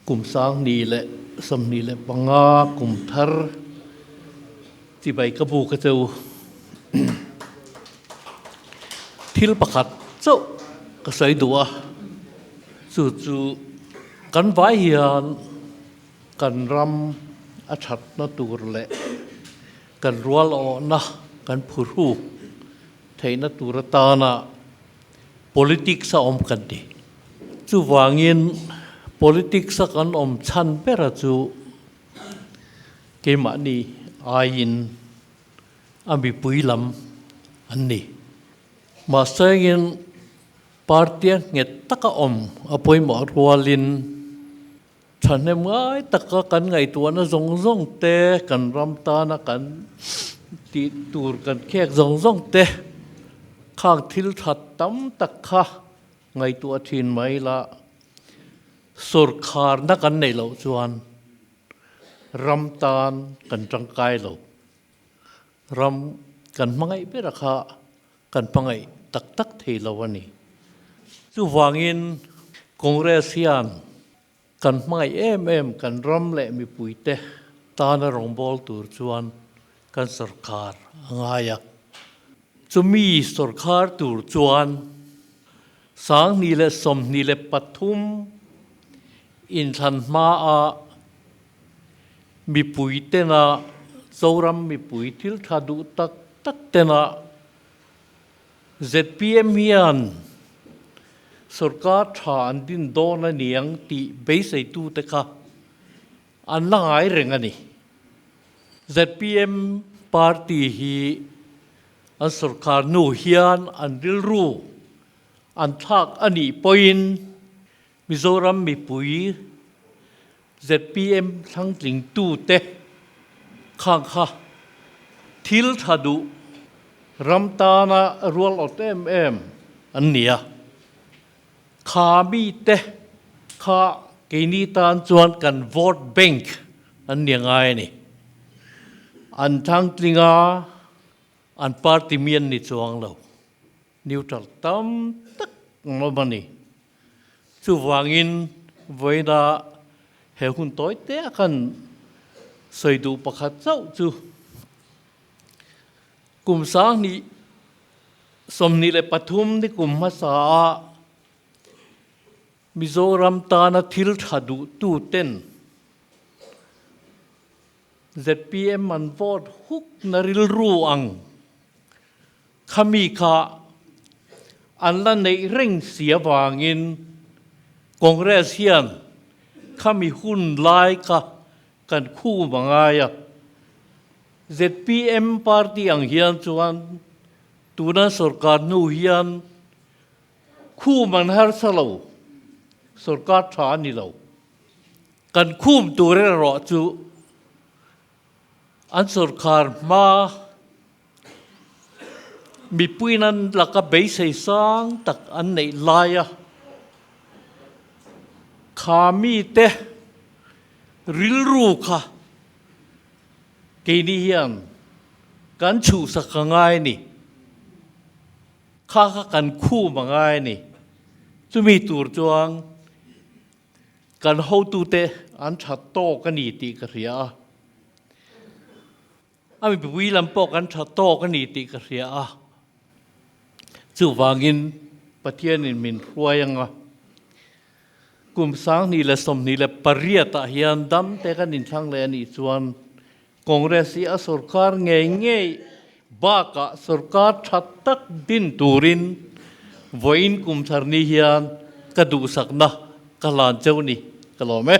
Kum 2025 kum thar chibai ka bu ka cheu. Thil pakhat chauh ka sawi duh a, chu chu kan vai hian kan ram a thatna tur leh kan rual awhna kan phurhuk theihna tur atana politics a awm kan ti. Chuvangin politics a kan awm chhan bera chu keimahni aiin a mipui lam an ni. Mahsengin party a nghet taka awm a pawimawh rualin thahnem ngai taka kan ngaihtuahna zawng zawng te, kan ram tana kan tih tur kan khek zawng zawng te khang thil that tam tak kha ngaihtuah thin mai la, sawrkharna kan neih loh chuan ram tan kan tangkai lo. Ram kan hmangaih ber a kha kan hmangaih tak tak thei lo a ni. Chuvangin Congress hian kan hmangaih em em kan ram leh mipuite tana rawngbâwl tur chuan kan sawrkar a ngai a. Chumi sawrkar tur chuan 2023 inthlan hmaa mipui tena Zoram mipui thil tha duh tak tak tena zpm hian sawrkar tha an din dawn a niang tih beiseitute kha an la ngai reng a ni. Zpm party hi an sawrkar hnu hian an rilru an thlak a nih pawhin Mizoram mipui zpm thlangtlingtute khang kha thil tha duh ram tana rual awt em em an ni a. Kha mite kha keini tan chuan kan vote bank an ni ngai a ni. An thlangtling a, an party mi an ni chuang lo. Neutral tam tak an awm a ni. Chuvangin vawiina he hun tawi te a kan sawi duh pakhat chauh chu kum 2023 ni kum hmasa a Mizoram tana thil tha duh tu ten zpm an vote huk na rilru ang Khami kha an la neih reng si avangin Congress hian khami hun lai kha kan khum a ngai a. Zpm party ang hian chuan tuna sorkar hnu hian khum an harsa lo, sorkar tha a ni lo. Kan khum tur erawh chu an sorkar hma Mipuiin an laka beisei sang tak an neih laia kha mite rilru kha keini hian kan chhuhsak a ngai a ni. Kha kha kan khum a ngai a ni. Chumi tur chuan kan hotute an tha tawk a ni tih ka hria a. A mipui lam pawh kan tha tawk a ni tih ka hria a, chuvangin Pathianin min hruai anga kum 2028 ah hian dam te kan inthlang leh a nih chuan Congress hi a sorkar ngei ngei bakah sorkar tha tak din turin vawiin kum thar ni hian ka duhsakna ka hlan cheu ni ka lawm e.